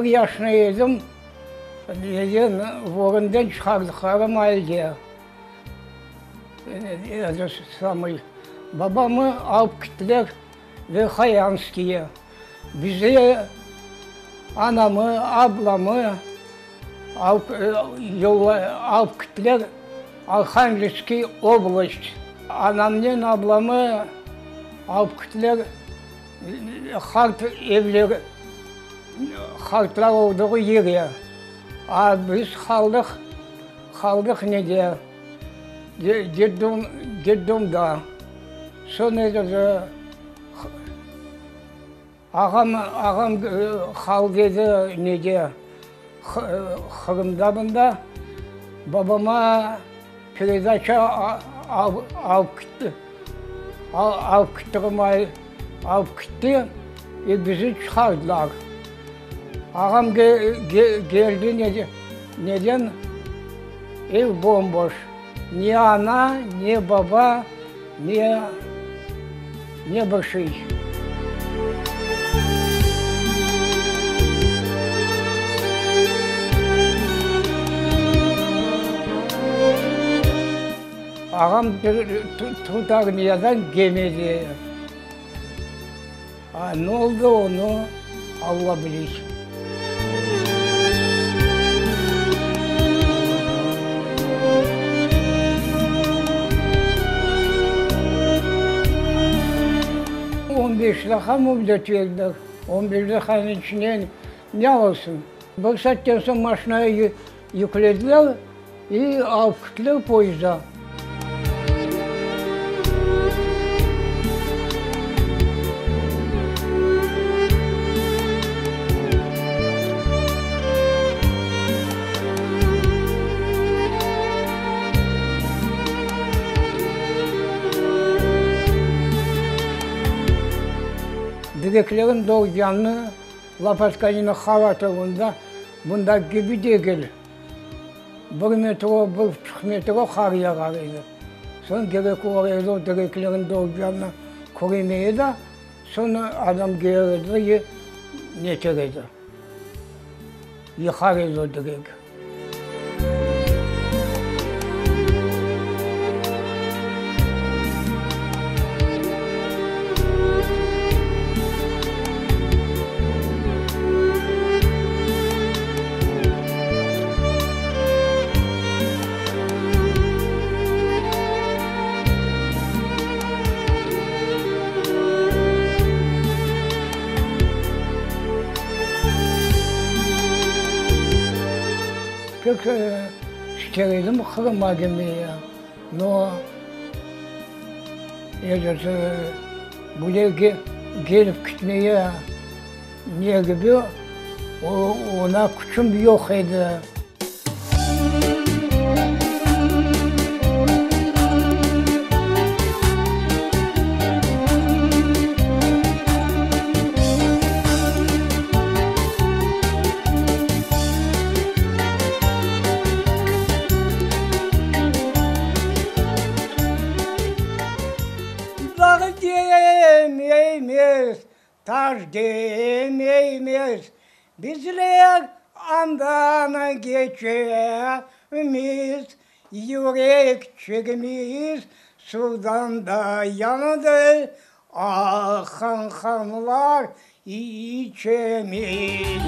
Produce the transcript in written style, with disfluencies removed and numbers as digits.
Bir yaşında edim, neden, Vorınden çıqardıqları maalde, samıy, babamı alıp kittiler Verhoyanskiye. Bizi, anamı, ablamı alıp, alıp kittiler Arhangelskiy oblast. Anamnen ablamı alıp kittiler Qart evleri, qartlar olduğı yere. A biz qaldıq, qaldıq nede, detdom, detdomda. Soñ ağam, ağam qaldı edi nede, Qırımda mında. Babama peredaça alıp kitti, alıp kitti, alıp kitti ve bizi çıqardılar. Ağam keldi neden, ev bom-boş, ne ana, ne baba, ne, ne bir şey. Ağam tut armiyadan kelmedi. A ne oldı onı Alla bilir. On beş daqa müddet berdiler. On beş daqanıñ içinde ne alırsıñ? Bir saatten soñ maşinaya yüklediler i alıp kettiler poyezda. Direklerin doğganı Lopatkanina Halatovında bunda kibi degil. Bir metro, bir buçuq metro qar yağar edi. Soñ kerek olur edi o direklerin doğganını köremeye de, soñ adam kelir edi de neter edi, yıqar edi o direk. Pek ister edim Qırımğa kelmege, no, eget, bu yerge kelip ketmege ne kibi, oña küçüm yoq edi. Dağ demeymiz, taş demeymiz, Bizler andan keçemiz, Yürekçigimiz suvdan da yandı, Aqqan qanlar içemiz.